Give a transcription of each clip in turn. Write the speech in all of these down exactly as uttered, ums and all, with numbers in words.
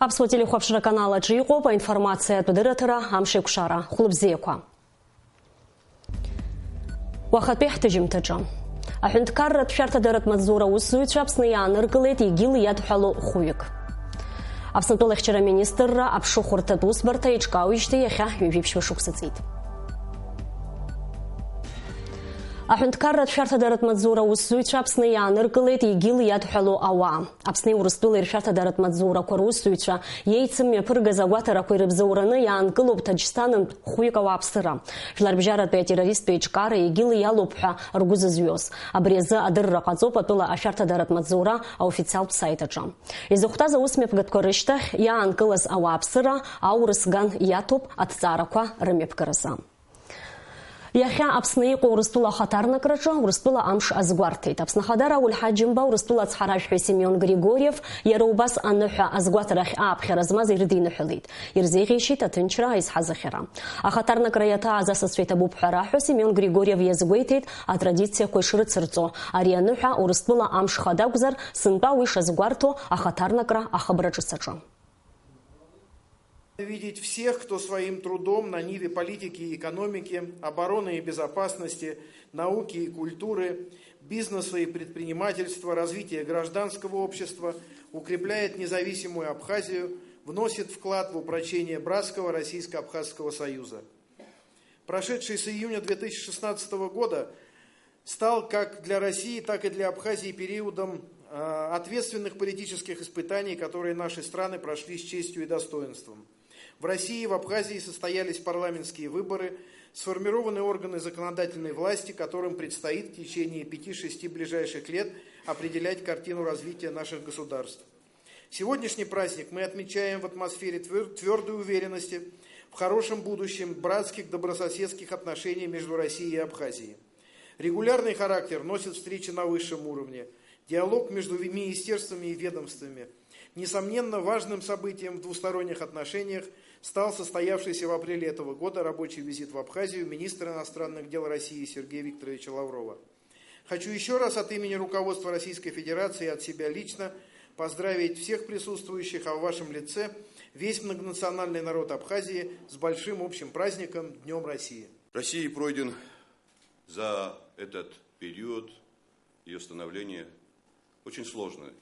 Аԥсуа телехәаԥшра канал аҿы иҟоуп аинформациатә дырраҭара Амшеикәшара. Хәлыбзиақәа. Уахатәи ҳҭыжьымҭаҿы. Аҳәынҭқарратә шәарҭадаратә маҵзура усзуҩцәа Аԥсны иааныркылеит егьил иадҳәалоу хәҩык. Аԥснытәылахьчара министрра аԥшыхәырҭатә усбарҭа еиҿкаауижьҭеи иахьа ҩажәи ԥшьба шықәса ҵит. Аҳәынҭқарратә шәарҭадаратә маҵзура усзуҩцәа Аԥсны иааныркылеит егьил иадҳәалоу ауаа. Аԥсни Урыстәылеи ршәарҭадаратә маҵзурақәа русзуҩцәа еицымҩаԥыргаз агәаҭарақәа ирыбзоураны иаанкылоуп Таџьсҭанынтә хәҩык ауааԥсыра. Жәларбжьаратәи атеррористтә еиҿкаара егьила иалоуп ҳәа ргәы зызҩоз. Абри азы адырра ҟаҵоуп атәыла ашәарҭадаратә маҵзура аофициалтә саит аҿы. Изыхәҭаз аусмҩаԥгатәқәа рышьҭахь иаанкылаз ауааԥсыра аурыс ган иаҭәоуп аҭҵаарақәа рымҩаԥгаразы. Иахьа Аԥсны иҟоу Урыстәыла ахаҭарнакраҿы Урыстәыла амш азгәарҭеит. Аԥсны Ахада Рауль Ҳаџьымба, Урыстәыла ацҳаражәҳәаҩ Семион Григориев иара убас аныҳәа азгәаҭарахь ааԥхьара змаз ирыдиныҳәалеит. Ирзеиӷьеишьеит аҭынчра аизҳазахьара. Ахаҭарнакра иаҭааз асасцәа иҭабуп ҳәа раҳәо Семион Григориев иазгәеиҭеит атрадициақәа ишрыцырҵо. Ари аныҳәа Урыстәыла амш хада акәзар, сынтәа уи шазгәарҭо ахаҭарнакра ахыбра ҿыц аҿы. Видеть всех, кто своим трудом на ниве политики и экономики, обороны и безопасности, науки и культуры, бизнеса и предпринимательства, развития гражданского общества укрепляет независимую Абхазию, вносит вклад в упрочение братского Российско-Абхазского Союза. Прошедший с июня две тысячи шестнадцатого года стал как для России, так и для Абхазии периодом, э, ответственных политических испытаний, которые наши страны прошли с честью и достоинством. В России и в Абхазии состоялись парламентские выборы, сформированы органы законодательной власти, которым предстоит в течение пяти-шести ближайших лет определять картину развития наших государств. Сегодняшний праздник мы отмечаем в атмосфере твер-, твёрдой уверенности в хорошем будущем братских добрососедских отношений между Россией и Абхазией. Регулярный характер носят встречи на высшем уровне, диалог между ви-, министерствами и ведомствами. Несомненно, важным событием в двусторонних отношениях стал состоявшийся в апреле этого года рабочий визит в Абхазию министра иностранных дел России Сергея Викторовича Лаврова. Хочу ещё раз от имени руководства Российской Федерации и от себя лично поздравить всех присутствующих, а в вашем лице весь многонациональный народ Абхазии с большим общим праздником — Днём России. Россией пройден за этот период её становления очень сложный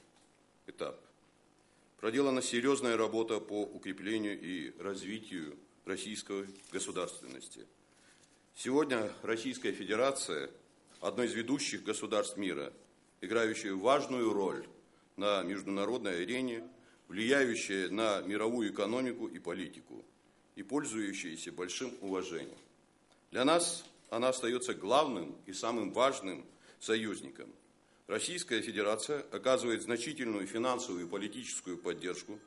этап. Проделана серьёзная работа по укреплению и развитию российской государственности. Сегодня Российская Федерация — одно из ведущих государств мира, играющее важную роль на международной арене, влияющее на мировую экономику и политику и пользующееся большим уважением. Для нас она остаётся главным и самым важным союзником. Российская Федерация оказывает значительную финансовую и политическую поддержку,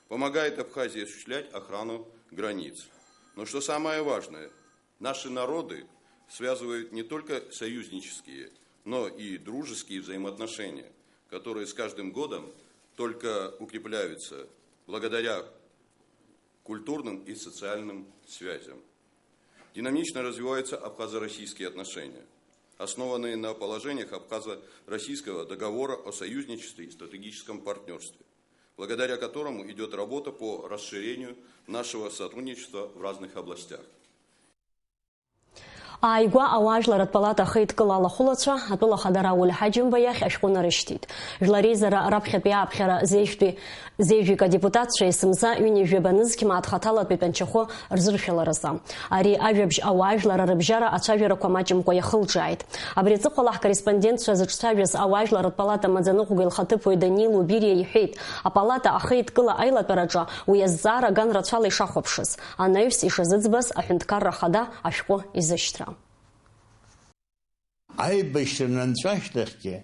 помогает Абхазии осуществлять охрану границ. Но что самое важное, наши народы связывают не только союзнические, но и дружеские взаимоотношения, которые с каждым годом только укрепляются благодаря культурным и социальным связям. Динамично развиваются абхазо-российские отношения, основанные на положениях Абхазо-Российского договора о союзничестве и стратегическом партнёрстве, благодаря которому идёт работа по расширению нашего сотрудничества в разных областях. Ааигәа ауаажәларратә палата ахеидкыла алахәылацәа атәыла ахада Рауль Ҳаџьымба иахь ашәҟәы нарышьҭит. Жәлар реизара раԥхьатәи ааԥхьара зежәтәи, зежәҩык адепутатцәа есымза ҩынҩажәаба нызқь мааҭ хаҭалатәи тәанчахәы рзыршәаларазы. Ари ажәабжь ауаажәлар рыбжьара ацәажәарақәа маҷымкәа иахылҿиааит. Абри аҵыхәала ҳкорреспондентцәа зыҿцәажәаз ауаажәларратә палата амаӡаныҟәгаҩ лхаҭыԥуаҩ Даниил Убириа иҳәеит, апалата ахеидкыла аилатәараҿы уи азҵаара ган рацәала ишахәаԥшыз, анаҩс ишазыӡбаз аҳәынҭқарра ахада ашәҟәы изышьҭра. Аибашьра нанҵәа ашьҭахьгьы,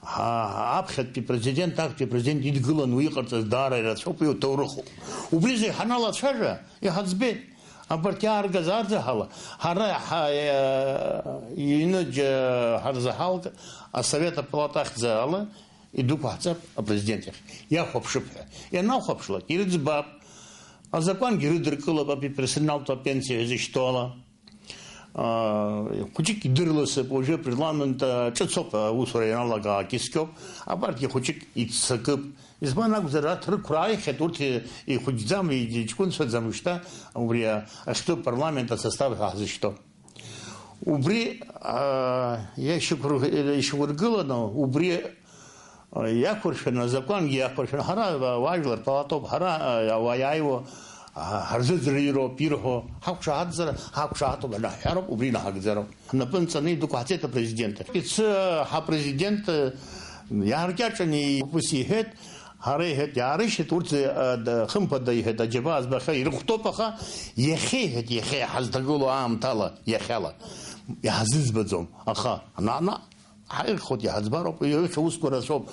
ҳа-, аԥхьатәи президент, актәи президент идгыланы уи иҟарҵаз даара ирацәоуп, уи уҭоурыхуп. Убри зегь ҳаналацәажәа, иҳаӡбеит. Абарҭ иааргаз адзаҳала, ҳара ҳа-, иныџьа ҳарзаҳалт, асовет апалата ахьӡала идәықәаҳҵап апрезидент иахь. Иахәаԥшып ҳәа. Ианахәаԥшлак, ирыӡбап. Азакәангьы ирыдыркылап апреперсоналтә апенсиа ҳәа зышьҭоу ала. Хәыҷык идырласып, уажәы апарламент ҿыцоуп, аусура ианалага аакьыскьоуп, апартиа хәыҷык иццакып. Избан акәзар, арҭ рықәра ааихьеит, урҭ ихәыҷӡам, иҷкәынцәаӡам шьҭа, убри ахьтәы апарламент асостав ҳәа ҳзышьҭоу. Убри, аа, иашьақәыр-, ишьақәыргыланы, убри, аа, иақәыршәаны, азакәангьы иақәыршәаны, ҳара, аа, уаажәлар палатоуп, ҳара, аа, ауаа иааиуа, аа, ҳарзыӡырҩроуп ирҳәо, ҳақәшаҳаҭзар, ҳақәшаҳаҭуп ҳәа ҳҳәароуп, убри наҳагӡароуп. Ҳнапы нҵаны идәықәаҳҵеит апрезидент. Иацы ҳапрезидент, аа, иааркьаҿны ус иҳәеит, ҳара иҳәеит, иаарышьҭит, урҭ, аа, д-, хымԥада иҳәеит, аџьабаа збахьоу ирыхәҭоуп, аха иахьа иҳәеит, иахьа иҳазҭагылоу аамҭала, иахьала. Иҳазыӡбаӡом, аха ана-, ана-, ҳаирхәоит, иҳаӡбароуп, иахьа усқәа рацәоуп.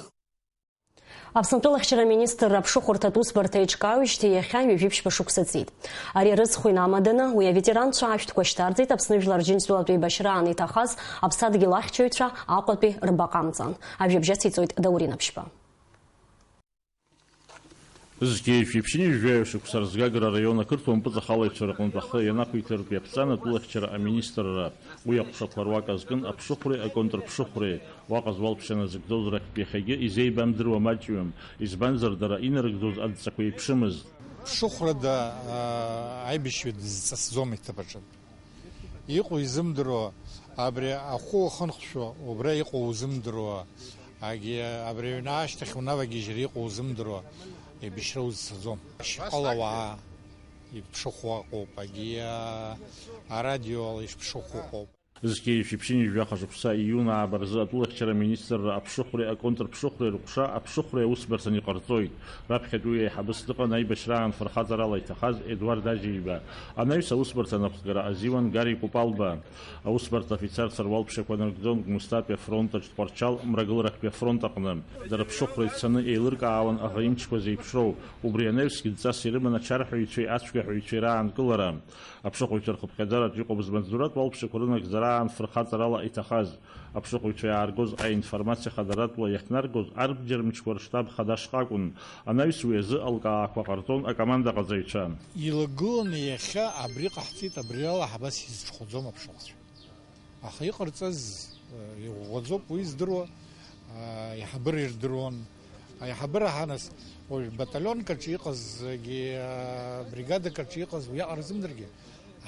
Аԥсны атәылахьчара аминистрра аԥшыхәырҭатә усбарҭа еиҿкаауеижьҭеи иахьа ҩажәи ԥшьба шықәса ҵит. Ари арыцхә инамаданы, уи аветеранцәа ашәҭқәа шьҭарҵеит Аԥсны Жәлар Рџьынџьтәылатә еибашьраан иҭахаз аԥсадгьыл ахьчаҩцәа Аҟәатәи рбаҟа амҵан. Ажәабжь ациҵоит Даур Инаԥшьба. Зқьи жәшәи ԥшьынҩажәи жәаҩа шықәса рзы Гагра араион ақырҭуа мпыҵахалаҩцәа рҟынтә ахы ианақәиҭыртә иаԥҵан атәылахьчара аминистрра. Уи ахәҭақәа руак азкын аԥшыхәреи аконтрԥшыхәреи, уаҟа зуалԥшьа назыгӡоз рахьтә иахьагьы изеибамдыруа маҷҩым, избанзар, дара инарыгӡоз адҵақәа еиԥшымызт. Ԥшыхәрада, аа, аибашьҩы дызҵасӡом иҭыԥ аҿы. Иҟоу изымдыруа, абри ахәы уахынхәшәо, убра иҟоу узымдыруа, агьи абри аҩны ашьҭахь унавагьежьыр иҟоу узымдыруа, еибашьра узцаӡом. Шьҟала ауаа иԥшыхәуа ыҟоуп, агьи, а, арадиола ишԥшыхәуа ыҟоуп. Зқьи жәшәи ԥшьынҩажәи жәаха шықәса июн ааба рзы атәылахьчара аминистрра аԥшыхәреи аконтрԥшыхәреи рыҟәша аԥшыхәреи аусбарҭан иҟарҵоит. Раԥхьатәи уи аиҳабыс дыҟан аибашьраан фырхаҵарала иҭахаз Едуард Ажьеиба, анаҩс аусбарҭа анахәҭгара азиуан Гари Кәыпалба. Аусбарҭа афицарцәа руалԥшьақәа нарыгӡон Гәымсҭатәи афронт аҿы Тҟәарчал мрагыларахьтәи афронт аҟны. Дара аԥшыхәра ицаны еилыркаауан аӷа имчқәа зеиԥшроу, убри анаҩсгьы дҵас ирыман ачарҳәаҩцәеи ацәгьаҳәаҩцәеи раанкылара. Аԥшыхәыҩцәа рхыԥхьаӡараҿ иҟоуп змаҵзуратә уалԥшьақәа рынагӡараан фырхаҵарала иҭахаз. Аԥшыхәыҩцәа иааргоз аинформациа хадаратәла иахьнаргоз арбџьар мчқәа рштаб хада шҟа акәын. Анаҩс уи азы алкаақәа ҟарҵон акомандаҟаҵаҩцәа. Илагыланы иахьа абри ҟаҳҵеит, абри ала ҳабас изҿхәаӡом аԥшыхәцәа. Аха иҟарҵаз, э, иӷәӷәаӡоуп, уи здыруа, э, аиҳабыра ирдыруан. Аиҳабыра ҳанас, уажә баталионк аҿы иҟазгьы, э, бригадак аҿы иҟаз уиаҟара рзымдыргьы,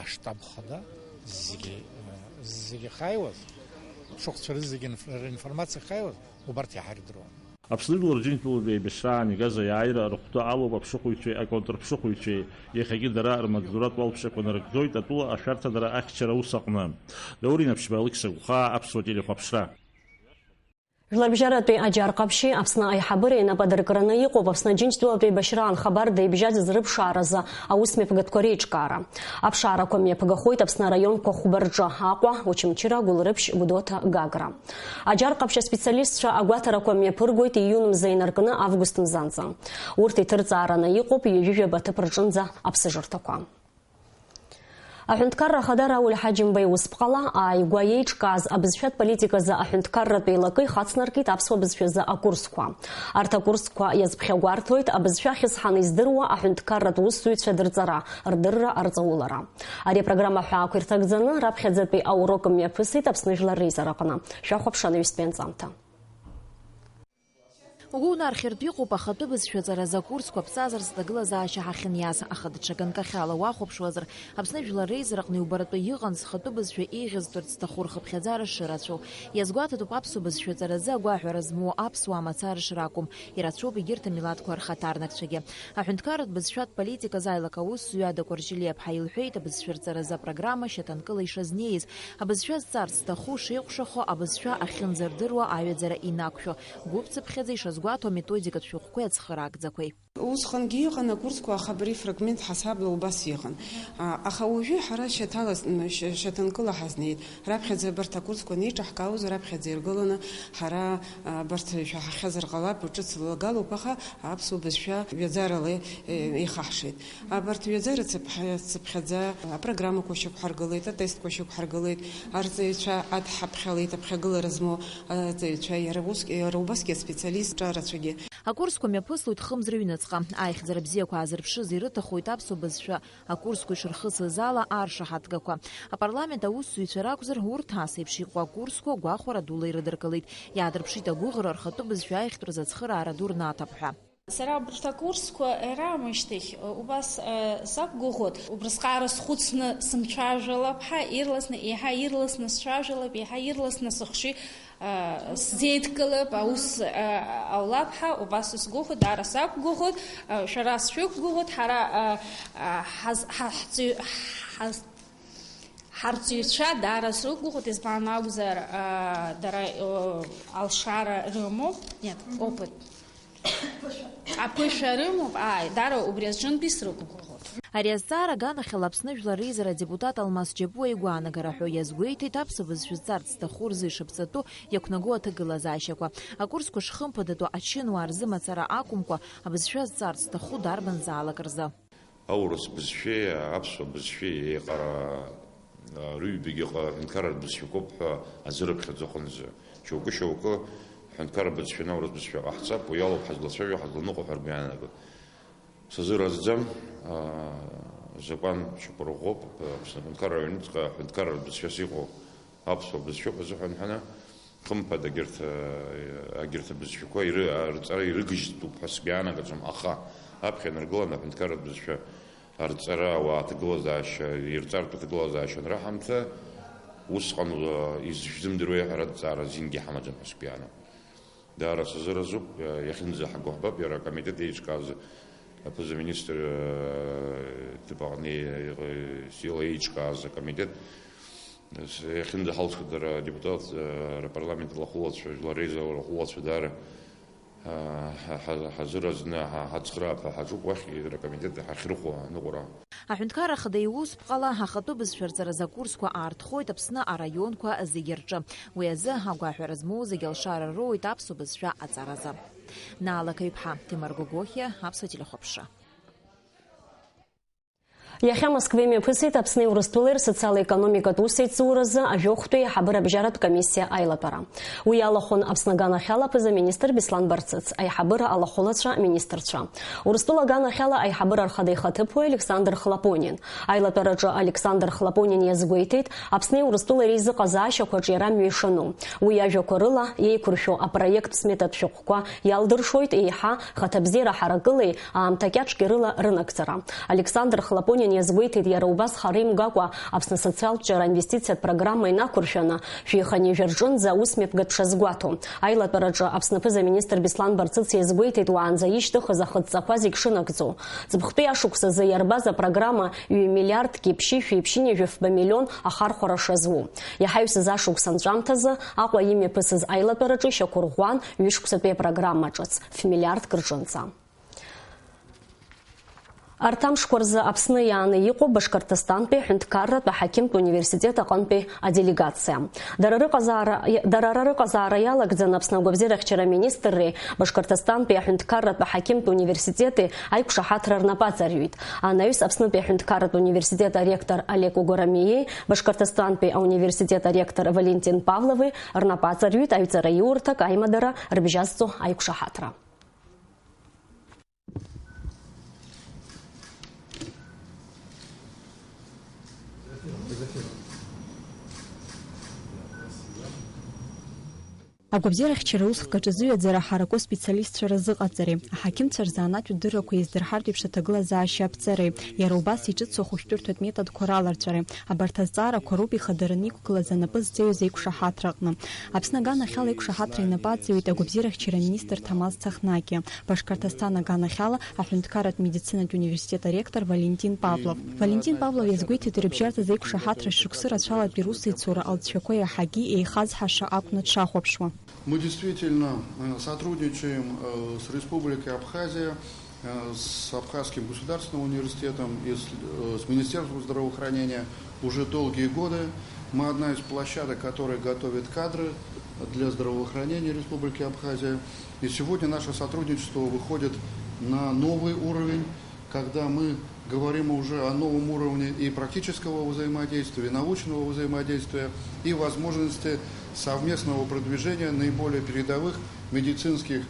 аштаб хада зегьы, э, зегьы ахьааиуаз, аԥшыхәцәа рызегьы инф-, ринформациа ахьааиуаз, убарҭ иаҳа ирдыруан. Аԥсны жәлар Рџьынџьтәылатәи аибашьраан игаз аиааира рыхәҭа алоуп аԥшыхәыҩцәеи аконтрԥшыхәыҩцәеи. Иахьагьы дара рмаҵзуратә уалԥшьақәа нарыгӡоит атәыла ашәарҭадара ахьчара аус аҟны. Даур Инаԥшьба, Алықьса Гәхаа, Аԥсуа телехәаԥшра. Жәларбжьаратәи аџьар ҟаԥшьи Аԥсны аиҳабыреи инападыркраны иҟоуп Аԥсны Џьынџьтәылатәи еибашьраан хабар деибжьаӡыз рыԥшааразы аусмҩаԥгатәқәа реиҿкаара. Аԥшаарақәа мҩаԥгахоит Аԥсны араионқәа хәба рҿы Аҟәа, Очамчыра, Гәылрыԥшь, Гәдоуҭа, Гагра. Аџьар ҟаԥшь аспециалистцәа агәаҭарақәа мҩаԥыргоит июн мза инаркны август мзанӡа. Урҭ иҭырҵаараны иҟоуп ҩажәи жәаба ҭыԥ рҿынӡа аԥсыжырҭақәа. Аҳәынҭқарра Ахада Рауль Ҳаџьымба иусԥҟала ааигәа иеиҿкааз абызшәатә политиказы аҳәынҭқарратә еилакы ихацнаркит аԥсуа бызшәазы акурсқәа. Арҭ акурсқәа иазԥхьагәарҭоит абызшәа ахьызҳаны издыруа аҳәынҭқарратә усзуҩцәа дырҵара, рдырра арҵаулара. Ари апрограмма аҳәаақәа ирҭагӡаны раԥхьаӡатәи аурок мҩаԥысит Аԥсны Жәлар реизараҟны. Шәахәаԥш анаҩстәи анҵамҭа. Угәы унархьыртә иҟоуп ахатәы бызшәаҵаразы акурсқәа ԥҵазар зҭагылазаашьа ҳахьыниаз, аха даҽа ганкахьала уахәаԥшуазар, Аԥсны Жәлар реизараҟны иубаратәы иҟан зхатәы бызшәа еиӷьызтәырц зҭаху рхыԥхьаӡара шырацәоу. Иазгәаҭатәуп аԥсуа бызшәаҵаразы агәаҳәара змоу аԥсуаа мацара шракәым, ирацәоуп егьырҭ амилаҭқәа рхаҭарнакцәагьы. Аҳәынҭқарратә бызшәатә политиказы аилак аусзуҩы Адакәа Ржьелиа-ԥҳа илҳәеит, абызшәа рҵаразы апрограмма шьаҭанкыла ишазнеиз, абызшәа зҵарц зҭаху шеиҟәшахо, абызшәа ахьынӡардыруа аҩаӡара инақәшәо, гәыԥцыԥхьаӡа ишазгәаҭо аметодикатә шәҟәқәеи ацхыраагӡақәеи. Усҟангьы иҟан акурсқәа, аха абри фрагмент ҳасабла убас иҟан. А, аха уажәы ҳара шьаҭала, м, шьа-, шьаҭанкыла ҳазнеит. Раԥхьаӡа абарҭ акурсқәа анеиҿаҳкаауаз, раԥхьаӡа иргыланы ҳара, а, абарҭ шәаҳахьазар ҟалап, ҿыц лагалоуп, аха аԥсуа бызшәа ҩаӡарала, э, еихаҳшеит. Абарҭ ҩаӡара цыԥхьа-, цыԥхьаӡа апрограммақәа шьақәҳаргылеит, атестқәа шьақәҳаргылеит, арҵаҩцәа адҳаԥхьалеит, аԥхьагылара змоу арҵаҩцәа иара уск-, иара убасгьы аспециалистцәа рацәагьы. Акурсқәа мҩаԥыслоит хымз рыҩныҵҟа. Аихьӡара бзиақәа аазырԥшыз ирыҭахоит аԥсуа бызшәа акурсқәа ишырхысыз ала аршаҳаҭгақәа. Апарламент аусзуҩцәа ракәзар, урҭ ас еиԥш иҟоу акурсқәа гәахәара дула ирыдыркылеит. Иаадырԥшит агәыӷра рхатәы бызшәа аихьтәразы ацхыраара ду рнаҭап ҳәа. Сара абарҭ акурсқәа раамышьҭахь, убас, э, сақәгәыӷуан, убрысҟара схәыцны сымцәажәалап ҳәа, ирласны, еиҳа ирласны сцәажәалап, еиҳа ирласны сыхшыҩ, э, сзеидкылап, аус, э, аулап ҳәа, убас сгәыӷуан, даара сақәгәыӷуан, э, шәара сшәықәгәыӷуан, ҳара, э, э, ҳаз-, ҳа-, ҳҵаҩ-, ҳаз-, ҳарҵаҩцәа даара срықәгәыӷуан, избан акәзар, э, дара, э, алшара рымоуп, нет, опыт. Аԥышәа рымоуп, ааи, дара убри азҿынтәи срықәгәыӷуеит. Ари азҵаара аганахьала Аԥсны Жәлар Реизара адепутат Алмас Џьапуа игәаанагара ҳәа иазгәеиҭеит, аԥсуа бызшәа зҵарц зҭаху рзы ишаԥҵатәу иақәнаго аҭагылазаашьақәа. Акурсқәа шхымԥадатәу ачынуаа рзы мацара акәымкәа, абызшәа зҵарц зҭаху дарбанзаалак рзы. Аурыс бызшәеи аԥсуа бызшәеи еиҟара, а, рыҩбагьы ҟа-, аҳәынҭқарратә бызшәақәоуп ҳәа азы рыԥхьаӡо аҟынӡа. Шьоукы-шьоукы ҳәынҭқарратә бызшәа анаурыс бызшәа ҟаҳҵап, уи алоуп ҳазлацәажәо, ҳазланыҟәо ҳәа ргәы иаанагоит. Сазыразӡам, а, закәан шьақәырӷәӷәоуп, Аԥсны аҳәынҭқарра аҩныҵҟа аҳәынҭқарратә бызшәас иҟоу аԥсуа бызшәоуп азыҳәан ҳәаны. Хымԥада, егьырҭ, егьырҭ абызшәақәа иры-, рҵара ирыгыжьтәуп ҳәа сгәы иаанагаӡом, аха аԥхьа инаргыланы аҳәынҭқарратә бызшәа арҵара, ауаа аҭагылазаашьа, ирҵартә аҭагылазаашьа анраҳамҭа, усҟан, э, изышәзымдыруеи ҳәа аҭҵаара азингьы ҳамаӡам ҳәа сгәы иаанагоит. Даара сазыразуп, э, иахьынӡаҳго ҳбап, иара акомитет еиҿкааз, аԥыза-министр, э, ҭыԥ аҟны, э, сила еиҿкааз акомитет, Иахьынӡаҳалшо дара адепутат, э, рпарламент алахәылацәа, жәлар реизара алахәылацәа даара, э, ҳа-, ҳа-, ҳазыразны, ҳа-, ҳацхраап ҳәа ҳаҿуп, уахь ракомитет ҳахьрыхәо аныҟәара. Аҳәынҭқарра Ахада иусԥҟала ахатәы бызшәа рҵаразы акурсқәа аартхоит Аԥсны араионқәа зегьы рҿы. Уи азы агәаҳәара змоу зегьы алшара роуеит аԥсуа бызшәа аҵаразы. Наала Қаҩԥҳа, Ҭемыр Гогохиа, Аԥсуа телехәаԥшра. Иахьа Москва имҩаԥысит Аԥсни Урыстәылеи рсоциал-економикатә усеицуразы ажәохәтәи аиҳабыра абжьаратә комиссиа аилатәара. Уи иалахәын Аԥсны аганахьала аԥыза-министр Беслан Барцыц, аиҳабыра алахәылацәа, аминистрцәа. Урыстәыла аганахьала аиҳабыра рхада ихаҭыԥуаҩ Александр Хлопонин. Аилатәараҿы Александр Хлопонин иазгәеиҭеит, Аԥсни Урыстәылеи реизыҟазаашьақәа аҿиара мҩа ишану. Уи иажәақәа рыла, иеиқәыршәо апроект сметатә шәҟәқәа иалдыршоит еиҳа хаҭабзиара ҳаракылеи аамҭа кьаҿки рыла рынагӡара. Александр Хлопонин иазгәеиҭеит, иара убас хара имгакәа Аԥсны асоциалтә ҿиара аинвестициатә программа инақәыршәаны, шәи хынҩажәа рҿынӡа аусмҩаԥгатә шазгәаҭо. Аилатәараҿы Аԥсны аԥыза-министр Беслан Барцыц иазгәеиҭеит, уаанӡа ишьҭыхыз ахыҵҵақәа зегь шынагӡо. Ҵыԥхтәи ашықәсазы иарбаз апрограмма ҩ-миллиардки ԥшьышәи ԥшьынҩажәи фба миллион ахархәара шазу. Иаҳаҩсыз ашықәс анҵәамҭазы Аҟәа имҩаԥысыз аилатәараҿы ишьақәырӷәӷәан ҩышықәсатәи апрограмма ҿыц, ф-миллиардк рҿынӡа. Арҭ амшқәа рзы Аԥсны иааны иҟоуп Башқырҭыстантәи аҳәынҭқарратә аҳақьымтә университет аҟынтәи аделегациа. Дара рыҟазаара, дара ара рыҟазаара иалагӡаны Аԥсны агәабзиарахьчара аминистрреи Башқырҭыстантәи аҳәынҭқарратә аҳақьымтә университети аиқәшаҳаҭра рнапы аҵарҩит. Анаҩс Аԥснытәи аҳәынҭқарратә университет аректор Олег Угурамиеи Башқырҭыстантәи ауниверситет аректор Валентин Павлови рнапы аҵарҩит аҩҵара иурҭак аимадара рыбжьазҵо аиқәшаҳаҭра. Агәабзиарахьчара усхк аҿы зыҩаӡара ҳараку специалистцәа рзыҟаҵареи, аҳақьымцәа рзанааҭтә дыррақәа еиздырҳартә еиԥш аҭагылазаашьа аԥҵареи, иара убас иҿыцу ахәышәтәырҭатә методқәа раларҵәареи, абарҭ азҵаарақәа роуп ихадара иқәгылаз анапы зҵаҩыз аиқәшаҳаҭраҟны. Аԥсны аганахьала аиқәшаҳаҭра инапы аҵаҩит агәабзиарахьчара аминистр Ҭамаз Цахнакиа, Башқырҭыстан аганахьала аҳәынҭқарратә медицинатә университет аректор Валентин Павлов. Валентин Павлов иазгәеиҭеит, рыбжьарҵаз аиқәшаҳаҭра шықәсы рацәалатәи русеицура алҵшәақәа иаҳагьы еихазҳаша акәны дшахәаԥшуа. Мы действительно, э, сотрудничаем, э, с Республикой Абхазия, э, с Абхазским государственным университетом и с, э, с Министерством здравоохранения уже долгие годы. Мы одна из площадок, которая готовит кадры для здравоохранения Республики Абхазия. И сегодня наше сотрудничество выходит на новый уровень, когда мы говорим уже о новом уровне и практического взаимодействия, и научного взаимодействия, и возможности совместного продвижения наиболее передовых медицинских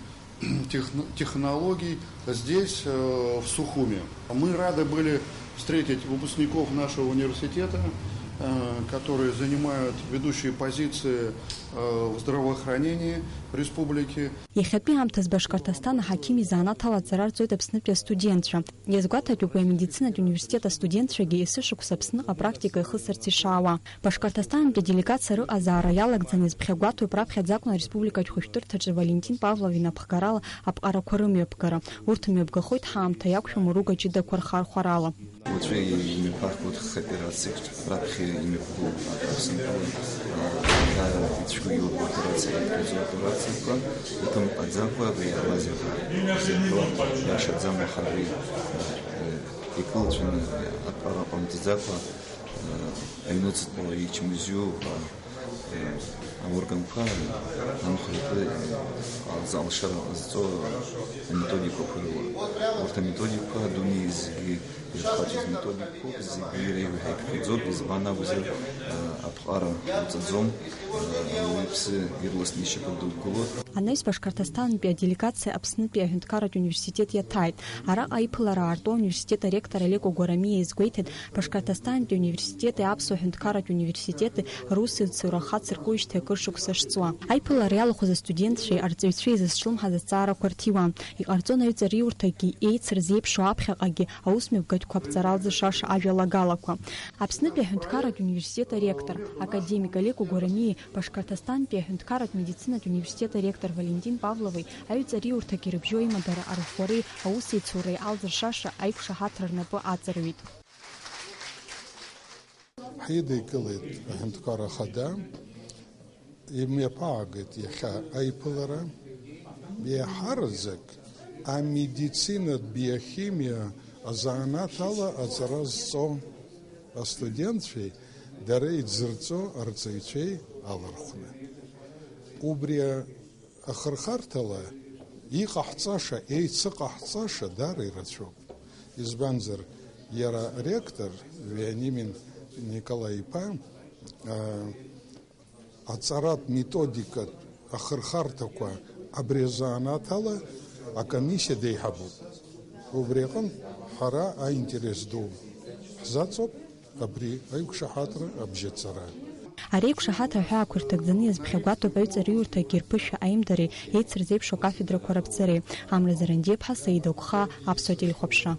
техно- технологий здесь, э, в Сухуми. Мы рады были встретить выпускников нашего университета, э, которые занимают ведущие позиции, э, в здравоохранении республики. Иахьатәи аамҭаз Башкортостан аҳақьым изанааҭ ала аҵара рҵоит Аԥснытәи астудентцәа. Иазгәаҭатәуп уи амедицинатә университет астудентцәагьы есышықәса Аԥсныҟа апрактика ихысырц ишаауа. Башкортостантәи аделегациа рыҟазаара иалагӡаны иазԥхьагәаҭоуп раԥхьаӡа акәны ареспубликатә хәышәтәырҭаҿы Валентин Павлов инапхгарала аԥҟарақәа рымҩаԥгара. Урҭ мҩаԥгахоит ҳаамҭа иақәшәом руга ҷыдақәа рхархәарала. Уаҵәы имҩаԥаҳгоит ҳоперациаҿ, раԥхьа имҩаԥгоуп Аԥсынтәыла, а, даара ицәгьоу иоуп аоперациа, иаԥхьаӡоу аоперациақәа, иҭымҟаӡакәа абри алазерқәа зеиԥыло, иашаӡам ҳара уи, а, икылҵәаны, аԥҟара ҟамҵаӡакәа, а, аҩнуҵҟа ичмазаҩу, а, аорганқәа анхәыҷқәа алшара ҟазҵо аметодикақәа рыла. Урҭ аметодикақәа адунеи зегьы ирхаҵоз методикақәоуп, зегьы иреиҳа иԥхьаӡоуп, избан акәзар, аԥҟара уҵаӡом, ауаҩы иԥсы ирласны ишьапы дықәгылоуп. Анаҩс Башқарҭастантәи аделегациа Аԥснытәи аҳәынҭқарратә университет иаҭааит. Араҟа аиԥылара аарту ауниверситет аректор Алеко Гәарамиа изгәеиҭеит, Башқарҭастантәи ауниверситети Аԥсуа ҳәынҭқарратә университети русеицура хацыркуижьҭеи акыр шықәса шҵуа. Аиԥылара иалахәыз астудентцәеи арҵаҩцәеи изызҿлымҳаз азҵаарақәа рҭиуан. Иҟарҵон аҩҵариурҭагьы, еицырзеиԥшу аԥхьаҟагьы аусмҩаԥгатәқәа аԥҵара алзыршаша ажәалагалақәа. Аԥснытәи аҳәынҭқарратә университет аректор, академик Алеко Гәарамиеи Башқарҭастантәи аҳәынҭқарратә медицинатә университет аректор Валентин Павлови аҩҵариурҭагьы рыбжьоу аимадара арӷәӷәареи аусеицуреи алзыршаша аиқәшаҳаҭра рнапы аҵарҩит. Ҳидикылеит аҳәынҭқар ахада, имҩаԥаагеит иахьа аиԥылара, еиҳараӡак амедицинатә биохимиа азанааҭ ала аҵара зҵо астудентцәеи дара иӡырҵо арҵаҩцәеи алархәны. Убри ахырхарҭала иҟаҳҵаша, еицыҟаҳҵаша даара ирацәоуп. Избанзар, иара аректор Вениамин Николаи-иԥа, аа, аҵаратә методикатә ахырхарҭақәа абри азанааҭ ала акомиссиа деиҳабуп. Убри аҟынтә ҳара аинтерес ду ҳзаҵоуп. Абри аиқәшаҳаҭра абжьаҵара. Ари аиқәшаҳаҭра аҳәаақәа ирҭагӡаны иазԥхьагәаҭоуп аҩҵариурҭагьы рԥышәа аимдареи еицырзеиԥшу акафедрақәа раԥҵареи. Амра Зарандиаԥҳа, Саида Гәхаа, Аԥсуа телехәаԥшра.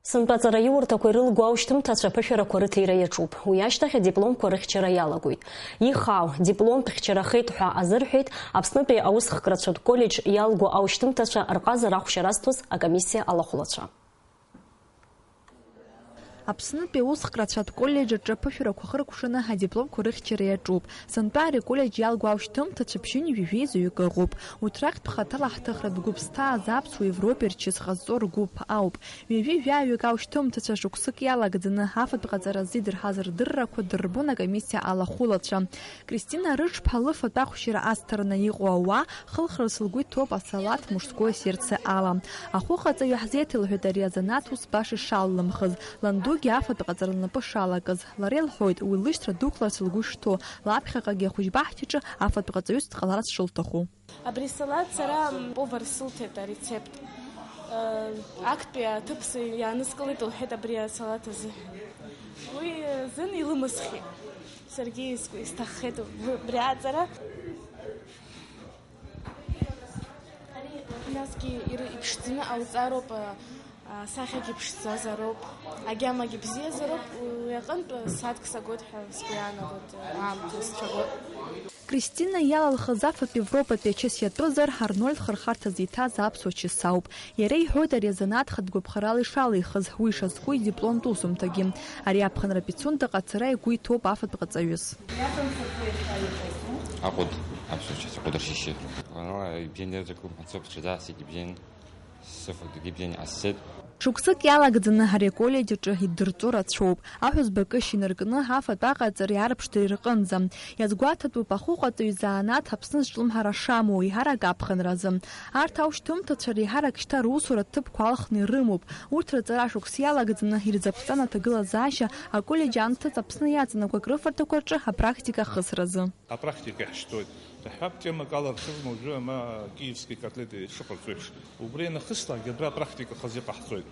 Сынтәа аҵараиурҭақәа ирылго аушьҭымҭацәа аԥышәарақәа рыҭира иаҿуп. Уи ашьҭахь адипломқәа рыхьчара иалагоит. Ихаау, дипломтә хьчарахеит ҳәа азырҳәеит Аԥснытәи аусхкратәқәа рколлеџь иалго аушьҭымҭацәа рҟазара ахәшьара зҭоз акомиссиа алахәылацәа. Аԥснытәи аусхкратә коллеџь аҿы аԥышәарақәа хыркәшаны адипломқәа рыхьчара иаҿуп. Сынтәа ари аколлеџь иалго аушьҭымҭацәа ԥшьынҩажәи жәеизаҩык ыҟоуп. Урҭ рахьтә ԥхаҭала ҳҭыхратә гәыԥ зҭааз аԥсуа Европеи рчыс ҟазҵо ргәыԥ ауп. Ҩажәи жәаҩык аушьҭымҭацәа шықәсык иалагӡаны афатә ҟаҵаразы идырҳаз рдыррақәа дырбон акомиссиа алахәылацәа. Кристина Рыҽԥҳа лыфатә ахәшьара азҭараны иҟоу ауаа хылхрас лгәы иҭоуп асалаҭ мужское сердце ала. Ахәыҟаҵаҩы ҳзеиҭалҳәеит ари азанааҭ ус баша ишаллымхыз, ландугьы афатә ҟаҵара лнапы шалакыз. Лара илҳәоит, уи лышьҭра дықәларц лгәы ишҭоу, лаԥхьаҟагьы ахәыҷбаҳчаҿы афатә ҟаҵаҩыс дҟаларц шылҭаху. Абри салаҭ сара, м, повар сылҭеит арецепт. Э, актәи аҭыԥ сы-, иааныскылеит, лҳәеит, абри асалаҭ азыҳәан. Уи, э, зын илымысхит. Саргьы ис-, исҭаххеит убри аҵара. Насгьы ир-, иԥшӡаны ауҵароуп, а, асахьагьы ԥшӡазароуп, агьамагьы бзиазароуп, уи аҟынтә сааҭк сагоит ҳәа сгәы иаанагоит, аамҭа сцәагоит. Кристина иалалхыз афатә Европатәи ачыс иатәызар, Арнольд хырхарҭа зиҭаз аԥсуа чыс ауп. Иара иҳәоит, ари азанааҭ хатә гәаԥхарала ишалихыз, уи ишазку идипломтә усумҭагьы. Ари аԥхынра Пицундаҟа ацара игәы иҭоуп афатә ҟаҵаҩыс. Аҟәыд, аԥсуа чыс аҟәыд ршьышьы. Ванала ибжьан иаҵаку, ацоуп ҽаӡа ас ибжьан, сыфатәгьы ибжьан иҟасҵеит. Шықәсык иалагӡаны ари аколлеџь аҿы иддырҵо рацәоуп. Аҳәызба акышьа инаркны афатә аҟаҵареи арыԥшӡареи рҟынӡа. Иазгәаҭатәуп ахәыҟаҵаҩ изанааҭ Аԥсны зҿлымҳара шамоу еиҳарак аԥхынразы. Арҭ аушьҭымҭацәа реиҳарак шьҭа русуратә ҭыԥқәа алхны ирымоуп. Урҭ рҵара шықәс иалагӡаны ирзаԥҵан аҭагылазаашьа аколлеџь анҭыҵ Аԥсны иаҵанакуа акрыфарҭақәа рҿы апрактика ахысразы. Апрактика иаҳшьҭоит. Иаҳҳәап, темак аларшазма уажәы ама киевски котлети шыҟарҵо еиԥш. Убри анахыслакгьы абра апрактика хазы иҟаҳҵоит.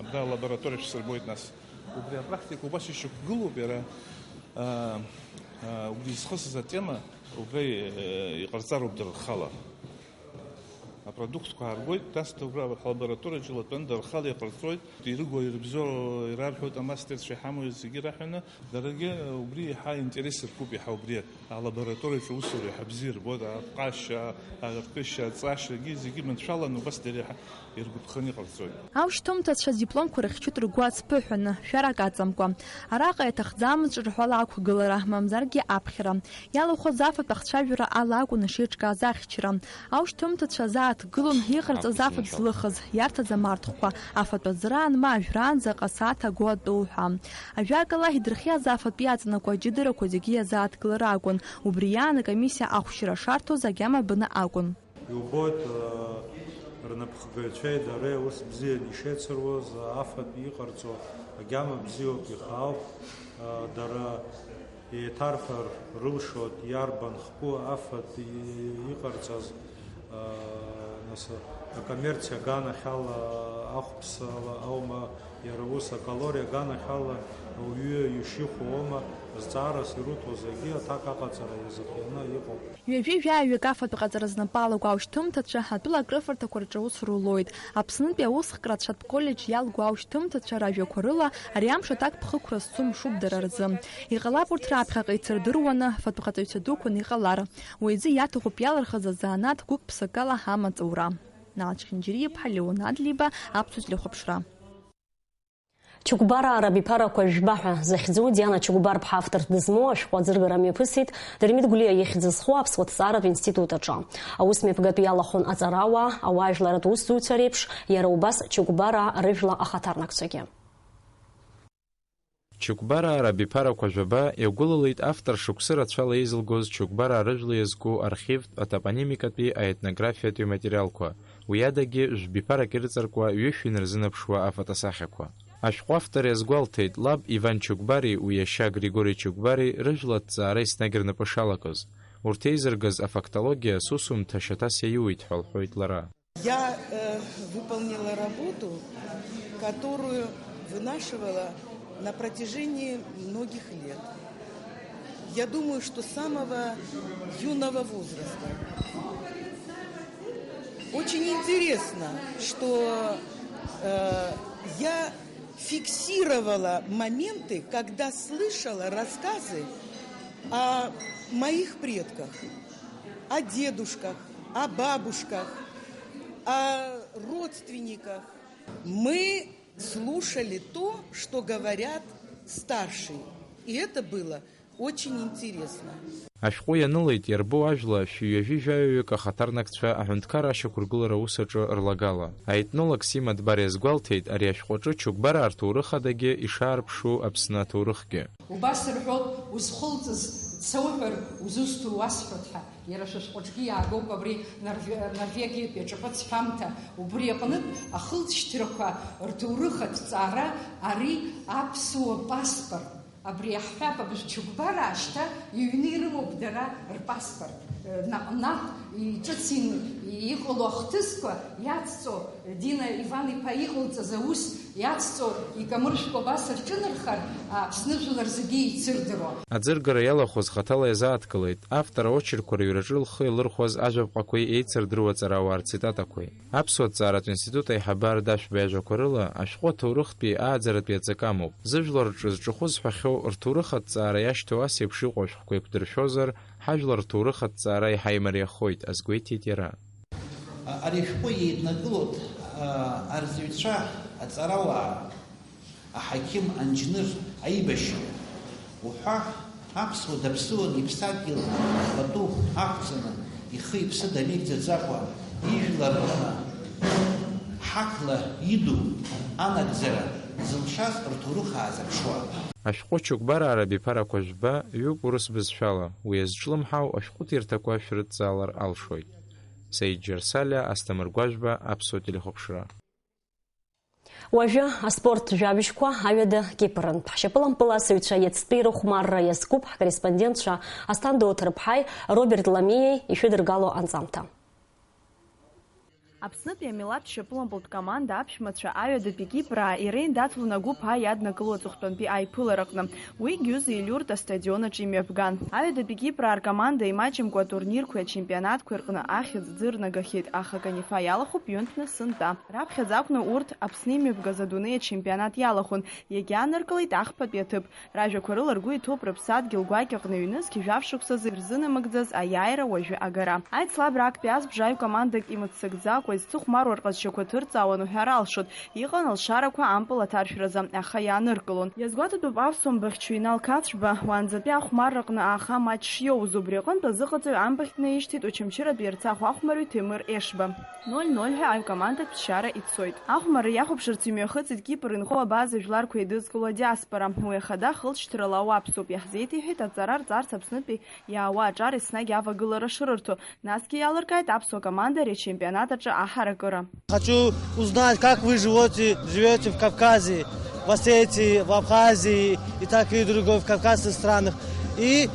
Абра алабораториа шәсырбоит нас. Убри апрактика убас ишьақәгылоуп иара, аа, аа, убри изхысыз атема убра, э, иҟарҵароуп дара рхала. Апродуктқәа ааргоит, нас убра ҳлабораториаҿы илатәаны дара рхала иҟарҵоит, ирыгу, ирыбзоу ирарҳәоит, амастерцәа иҳамоу зегьы раҳәаны, даргьы убри иаҳа интерес ркуп, иаҳа убри алабораториаҿы аусура иаҳа бзиа ирбоит, аҟәҟәашьа, аркышьа, аҵашьагьы зегьы маншәаланы убас дара иаҳа иргәаԥханы иҟарҵоит. Аушьҭымҭацәа дипломқәа рыхьчоит ргәы ацԥыҳәаны, шәарак аҵамкәа. Араҟа иаҭахӡамызт ҿырҳәала ақәгылара, мамзаргьы аԥхьара. Иалахәыз афатә ахцәажәара ала акәын ишеиҿкааз ахьчара. Аушьҭымҭацәа зааҭгылон иҟарҵаз афатә злыхыз, иарҭаз амарҭхәқәа, афатә азыраан ма ажәраанӡа ҟасааҭ агәы атәы уҳәа. Ажәакала, идырхиаз афатә иаҵанакуа аҷыдарақәа зегьы иазааҭгылар акәын, убри иаан акомиссиа ахәшьра шарҭоз агьама бны акәын. Иубоит, рнапхгаҩцәеи дареи ус бзианы ишеицыруаз, афатә иҟарҵо агьама бзиоуп, ихаауп, дара еиҭарҳәар рылшоит, иарбан хкы афатә иҟарҵаз, нас, акоммерциа аганахьала, ахәԥсала аума, иара ус акалориа аганахьала ауаҩы ишихәо аума, зҵаарас ируҭо зегьы аҭак аҟаҵара иазыхианы иҟоуп. Ҩажәи жәаҩык афатә ҟаҵара знапы алаку аушьҭымҭацәа атәыла акрыфарҭақәа рҿы аус рулоит. Аԥснытәи аусхкра ацәатә коллеџь иалгоу аушьҭымҭацәа ражәақәа рыла ари амш аҭак ԥхықәра зцу мшуп дара рзы. Иҟалап урҭ раԥхьаҟа ицырдыруаны, фатә ҟаҵаҩцәа дуқәан иҟалар. Уи азы иаҭахуп иалырхыз азанааҭ гәык-ԥсыкала амаҵура. Налч Хинџьариа-иԥҳа, Леон Адлеиба, Аԥсуа телехәаԥшра. Чыгәбараа рабиԥарақәа жәба ҳәа захьӡу Диана Чыгәбар-ԥҳа автор дызмоу ашәҟәы аӡыргара мҩаԥысит Дырмит Гәлиа ихьӡ зху аԥсуа ҭҵааратә институт аҿы. Аус мҩаԥгатәы иалахәын аҵарауаа, ауаажәларратә усзуҩцәа реиԥш, иара убас Чыгәбараа рыжәла ахаҭарнакцәагьы. Чыгәбараа рабиԥарақәа жәаба иагәылалеит автор шықәсы рацәала еизылгоз Чыгәбараа рыжәла иазку архивтә, атопонимикатәи, аетнографиатәи аматериалқәа, уи адагьы жәбиԥарак ирҵаркуа ҩышә инарзынаԥшуа афотосахьақәа. Ашәҟәы автор иазгәалҭеит, лаб Иван Чыгәбари уи иашьа Григори Чыгәбари рыжәла аҭҵаара еснагь рнапы шалакыз. Урҭ еизыргаз афактологиа сусумҭа шьаҭас иаиуит ҳәа лҳәоит лара. Я, э, выполнила работу, которую вынашивала на протяжении многих лет. Я думаю, что с самого юного возраста. Очень интересно, что, э, я фиксировала моменты, когда слышала рассказы о моих предках, о дедушках, о бабушках, о родственниках. Мы слушали то, что говорят старшие. И это было очень интересно. Ашәҟәы ианылеит иарбоу ажәла шәи ҩажәи жәаҩаҩык ахаҭарнакцәа аҳәынҭқарра ашьақәыргылара аус аҿы рлагала. Аетнолог Сима Дбар иазгәалҭеит, ари ашәҟәаҿы Чыгәбараа рҭоурых адагьы ишаарԥшу Аԥсны аҭоурыхгьы. Убас рҳәоит, узхылҵыз дсоуҳәар, узусҭоу уасҳәоит ҳәа. Иара шәа шәҟәаҿгьы иаагоуп абри Норве-, Норвегиатәи аҿаԥыц ҳәамҭа. Убри аҟнытә ахылҵшьҭрақәа рҭоурых аҭҵаара, ари аԥсуа паспорт. Абри иаҳҳәап, абыржә Чыгәбараа шьҭа иҩны ирымоуп дара рпаспорт. Наҟ-наҟ иҿыцин иҟало ахҭысқәа иацҵо, Дина Иван-иԥа иҟалҵаз аус иацҵо, икамыршәкәа абас рҿынархар, Аԥсны жәлар зегьы еицырдыруа. Аӡыргара иалахәыз хаҭала иазааҭгылеит, автор аочеркқәа рыҩраҿы лхы иалырхәаз ажәаԥҟақәеи еицырдыруа аҵарауаа рцитатақәеи. Аԥсуа ҭҵааратә институт аиҳабы Ардашәба иажәақәа рыла, ашәҟәы аҭоурыхтәи ааӡаратәи аҵакы амоуп. Зыжәлар рҿы зҿахәы зҳәахьоу рҭоурых аҭҵаара иашьҭоу ас еиԥш иҟоу ашәҟәқәа еиқәдыршәозар, ҳажәлар рҭоурых аҭҵаара еиҳа имариахоит, азгәеиҭеит иара. Ари ашәҟәы еиднакылоит, а, арҵаҩцәа, аҵарауаа, аҳақьым, анџьныр, аибашьҩы уҳәа, аԥсуа даԥсыуан иԥсадгьыл пату ақәҵаны, ихы-иԥсы дамеигӡаӡакәа, ижәлар рҟны ҳақла иду анагӡара зылшаз рҭоурых аазырԥшуа. Ашәҟәы Чыгәбараа рабиԥарақәа жәба ҩуп урыс бызшәала, уи иазҿлымҳау ашәҟәыҭирҭақәа шәрыдҵаалар алшоит. Саид Џьарсалиа, Асҭамыр Гәажәба, Аԥсуа телехәаԥшра. Уажәы аспорттә жәабжьқәа аҩада Кипрынтә. Ҳшьапылампыласыҩцәа иацтәи рыхәмарра иазкуп ҳкорреспондентцәа Асҭанда Оҭырԥҳаи Роберт Ламиеи ишәыдыргало анҵамҭа. Аԥснытәи амилаҭтә шьапылампылтә команда аԥшәмацәа аҩадатәи Кипраа иреиндаҭлон агәыԥ А иаднакыло аҵыхәтәантәи аиԥылараҟны. Уигь ҩыза илиуртә астадион аҿы имҩаԥган. Аҩадатәи Кипраа ркоманда имаҷымкәа атурнирқәеи ачемпионатқәеи рҟны ахьӡ ӡырнагахьеит, аха Канифа иалахәуп ҩынтәны сынтәа. Раԥхьаӡа акәны урҭ Аԥсны имҩаԥгаз адунеи ачемпионат иалахәын, иагьааныркылеит ахԥатәи аҭыԥ. Ражәақәа рыла ргәы иҭоуп рыԥсадгьыл гәакьаҟны ҩнызқь жәаф шықәсазы ирзынамыгӡаз аиааира уажәы агара. Аицлабра актәи азбжа аҩ командак имыццакӡакәа, изцыхәмаруа рҟазшьақәа ҭырҵаауан уҳәар алшоит. Иҟан алшарақәа ампыл аҭаршәразы, аха иааныркылон. Иазгәаҭатәуп аԥсуа мбыхьчаҩ Инал Қацәба, уаанӡатәи ахәмарраҟны ааха матч шиоуз, убри аҟынтә азыҟаҵаҩ амбахь днаишьҭит Очамчыратәи Ерцахә ахәмарҩы Ҭемыр Ешба. Ноль ноль ҳәа аҩ командак ԥсшьара ицоит. Ахәмарра иахәаԥшырц имҩахыҵит Кипр инхо абаза жәларқәа еидызкыло адиаспора. Уи ахада ахылҵшьҭрала ауаԥсоуп, иаҳзеиҭеиҳәеит аҵара рҵарц Аԥснытәи иаауа аҿар еснагь авагылара шрырҭо, насгьы иалыркааит аԥсуа команда ари ачемпионат аҿы аҳаракыра. Хочу узнать, как вы живете, живете в Кавказе, в Осетии, в Абхазии и так и другой, в кавказских странах. И,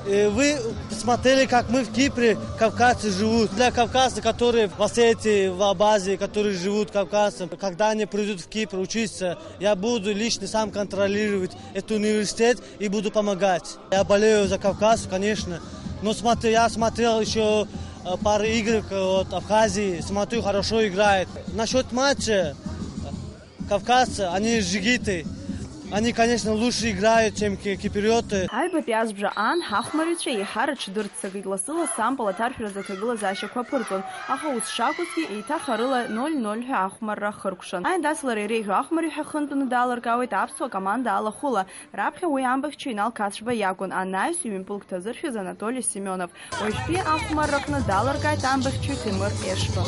э, вы посмотрели, как мы в Кипре, кавказцы живут. Для кавказцев, которые в Осетии, в Абхазии, которые живут кавказцам, когда они придут в Кипр учиться, я буду лично сам контролировать этот университет и буду помогать. Я болею за Кавказ, конечно. Но смотри, я смотрел еще, э, пару игр, э, от Абхазии. Смотрю, хорошо играет. Насчет матча, э, кавказцы, они джигиты. Они, конечно, лучше играют, чем ки-, киприоты. Аҩбатәи азбжа аан ҳахәмарҩцәа еиҳа рыҽдырццакит, лассы-лассы ампыл аҭаршәразы аҭагылазаашьақәа аԥырҵон, аха ус шакәызгьы, еиҭах арыла ноль ноль ҳәа ахәмарра ахыркәшан. Аиндаҭлара иреиӷьу ахәмарҩ ҳәа хынтәны далыркаауеит аԥсуа команда алахәыла. Раԥхьа уи амбахьчаҩ Инал Қацәба иакәын, анаҩс ҩынтәылк ҭазыршәыз Анатоли Семионов. Уажәтәи ахәмарраҟны далыркааит амбахьчаҩ Ҭемыр Ешба.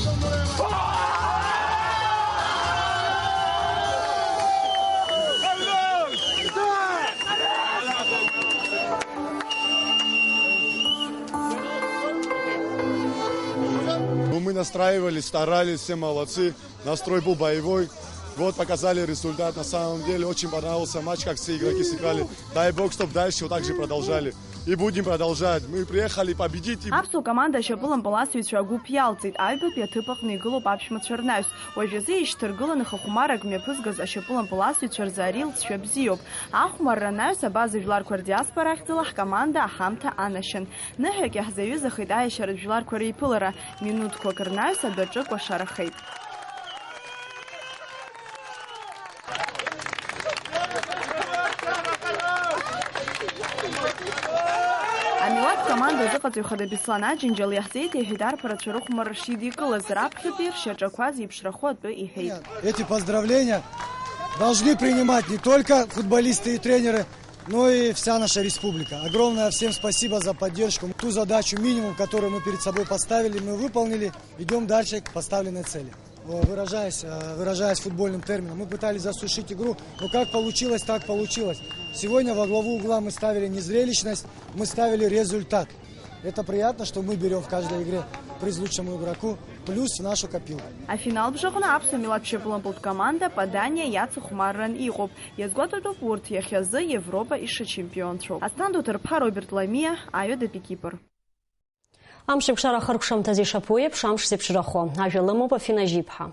Ну, мы настраивались, старались, все молодцы. Настрой был боевой. Вот, показали результат. На самом деле, очень понравился матч, как все игроки сыграли. Дай бог, чтоб дальше вот так же продолжали. И будем продолжать. Мы приехали победить. И Аԥсуа команда ашьапылампыласыҩцәа агәыԥ иалҵит. Аҩбатәи аҭыԥ аҟны игылоуп аԥшәмацәа рнаҩс. Уажәазы ишьҭаргыланы хахәмарак мҩаԥызгаз ашьапылампыласыҩцәа рзы ари лҵшәа бзиоуп. Ахәмарра анаҩс абаза жәларқәа рдиаспора ахьӡала ҳкоманда аҳамҭа анашьан. Ныҳәак иаҳзаҩызахеит аиашьаратә жәларқәа реиԥылара. Минуҭқәак рнаҩс адәаҿы кәашарахеит. Амилаҭ команда азыҟаҵаҩ хада Беслан Аџьынџьал иаҳзеиҭеиҳәеит арԥарацәа рыхәмарра шидикылаз, раԥхьатәи ршьаҿақәа зеиԥшрахо атәы иҳәеит. Эти поздравления должны принимать не только футболисты и тренеры, но и вся наша республика. Огромное всем спасибо за поддержку. Ту задачу минимум, которую мы перед собой поставили, мы выполнили. Идём дальше к поставленной цели. О, выражаясь, э, выражаясь футбольным термином, мы пытались засушить игру, но как получилось, так получилось. Сегодня во главу угла мы ставили не зрелищность, мы ставили результат. Это приятно, что мы берём в каждой игре приз лучшему игроку, плюс в нашу копилку. Афинал бжаҟны аԥсуа милаҭ шьапылампылтә команда Паданиа иацыхәмарран иҟоуп. Иазгәаҭатәуп урҭ иахьазы Европа ишачемпионцәоу. Асҭанда Ҭарԥҳа, Роберт Ламиа, Аҩадатәи Кипр. Амшеикәшара ахыркәшамҭазы ишаԥу еиԥш, амш зеиԥшрахо. Ажәа лымоуп Афина Жьиԥҳа.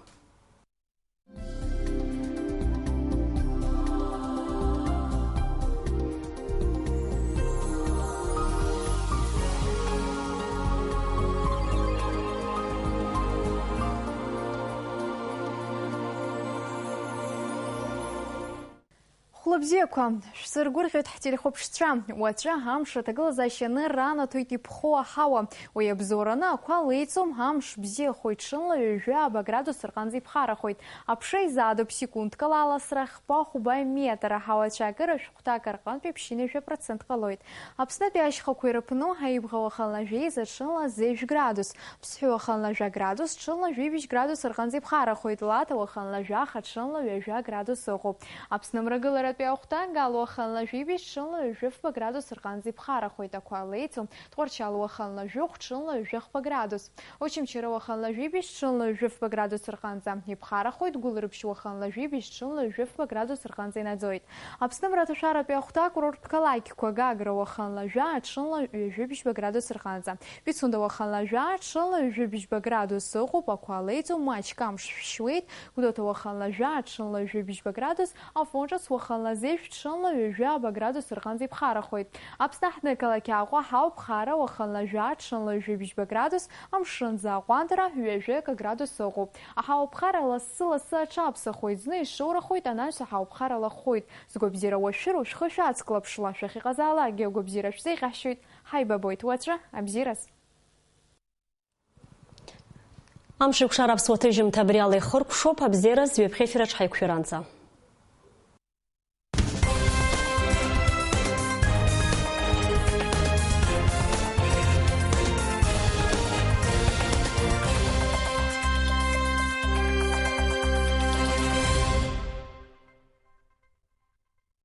Хәлыбзиақәа, шәсыргәырӷьоит ҳтелехәаԥшцәа. Уаҵәы амш аҭагылазаашьа аныр ранаҭоит иԥхоу аҳауа. Уи абзоураны ақәа леиҵом, амш бзиахоит, ҽынла ҩажәа ааба градус рҟынӡа иԥхарахоит. Аԥша изаадоуп секундкала аласра хԥа-хәба метр, аҳауа ацәаакыра шәҟәҭак рҟынтәи ԥшьынҩажәа процент ҟалоит. Аԥснытәи ашьхақәа ирыԥну, Аибӷа уахынла жәеиза, ҽынла зежә градус. Ԥсҳәы уахынла жәа градус, ҽынла жәибжь градус рҟынӡа иԥхарахоит, Лаҭа уахынла жәаха, ҽынла ҩажәа градус ыҟоуп. Аԥсны мрагыларатә Ҳаԥсны уахынла жәибжь ҽынла ҩажәи фба градус рҟынӡа иԥхарахоит, ақәа леиҵо. Тҟәарчал уахынла жәохә ҽынла ҩажәи хба градус. Очамчыра уахынла жәибжь ҽынла ҩажәи фба градус рҟынӡа иԥхарахоит, Гәылрыԥшь уахынла жәибжь ҽынла ҩажәи фба градус рҟынӡа инаӡоит. Аԥсны мраҭашәаратәи ахәҭа акурорттә қалақьқәа: Гагра уахынла жәаа ҽынла ҩажәи бжьба градус рҟынӡа, Пицунда уахынла жәаа ҽынла ҩажәи бжьба градус ыҟоуп, ақәа леиҵо, маҷк амш шәшьуеит, Гәдоуҭа уахынла жәаа ҽынла ҩажәи бжьба градус, Афон ҿыц уахынла зежә ҽынла ҩажәи ааба градус рҟынӡа иԥхарахоит. Аԥсны аҳҭнықалақь Аҟәа ҳауп, Хара уахынла жәаа ҽынла ҩажәи бжьба градус, амшынӡы аҟәандара ҩажәи акы градус ыҟоуп. Аҳауаԥхара лассы-лассы аҽаԥсахоит, зны ишоурахоит, анаҩс аҳауаԥхара лахәхоит. Згәабзиара уашәшәыроу шәхы шәацклаԥшла, шәахьыҟазаалакгьы агәабзиара шәзеиӷьаҳшьоит. Ҳаибабоит уаҵәы, абзиараз! Амш еиқәшара аԥсуа ҭыжьымҭа абри ала ихыркәшоуп, абзиараз, ҩаԥхьа ефираҿ ҳаиқәшәаранӡа.